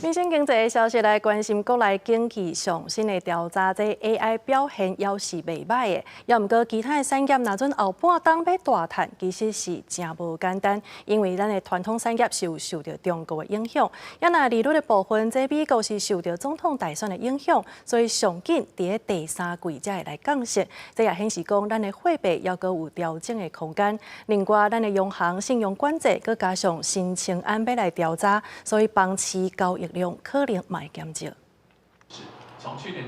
民生經濟的消息來關心國內景氣上新的調查，這 AI 表現猶是袂䆀的。猶毋過其他的產業，若準後半冬欲大趁，其實是誠無簡單，因為咱的傳統產業是有受著中國的影響。猶若利率的部分，這美國是受著總統大選的影響，所以上緊佇第三季才會來降息。這也顯示講，咱的貨幣猶閣有調整的空間。另外，咱的央行信用管制，閣加上新青安欲來調查，所以房市交易量可能嘛會減少。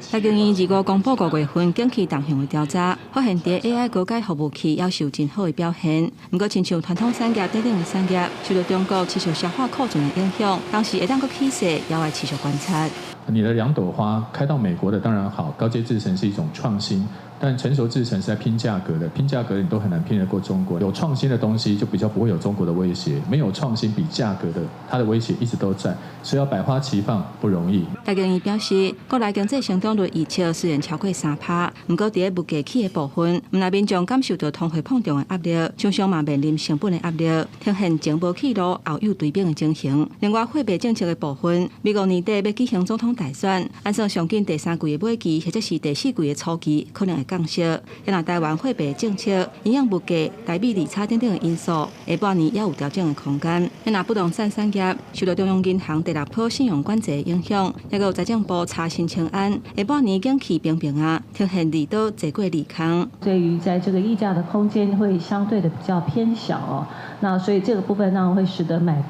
台經院25公布五月份景氣動向的調查，發現佇 AI 高階服務器猶是有真好的表現。毋過，親像傳統產業等等的產業，受著中國持續消化庫存的影響，當時會當閣起勢，猶愛持續觀察。你的兩朵花開到美國的當然好，高階製程是一種創新，但成熟製程是在拼價格的，拼價格你都很難拼得過中國。有創新的東西就比較不會有中國的威脅，沒有創新比價格的，它的威脅一直都在，所以要百花齊放不容易。台經院表示，國內經濟成長率預測雖然超過3趴，毋過佇個物價起的部分，毋但民眾感受著通貨膨脹的壓力，廠商嘛面臨成本的壓力，呈現前無去路後有追兵的情形。另外，貨幣政策的部分，美國年底欲舉行總統大選，按算上緊第三季的尾期或者是第四季的初期，可能會降息。若台灣貨幣政策影響物價、台美利差等等的因素，下半年猶有調整的空間。若不動產產業受著中央銀行第六波信用管制的影響，猶閣有財政部查新青安，下半年景氣平平啊，呈現利多濟過利空。對於在這個溢價的空間會相對的比較偏小哦，那所以這個部分呢會使得買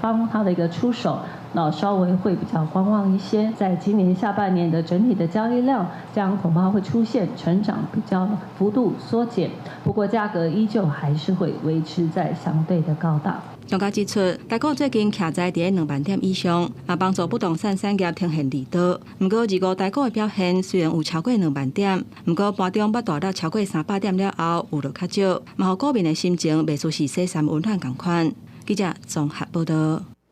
方他的一個出手，那稍微會比較觀望一些。在今年下半年的整體的交易量將恐怕會出現成長比較幅度縮減，不過價格依舊還是會維持在相對的高檔。專家指出，台股最近徛在佇2萬點以上，也幫助不動產產業呈現利多。毋過，25台股的表現雖然有超過2萬點，毋過盤中捌大落超過300點了後，有落較少，嘛予股民的心情袂輸是洗衫溫暖仝款。記者綜合報導。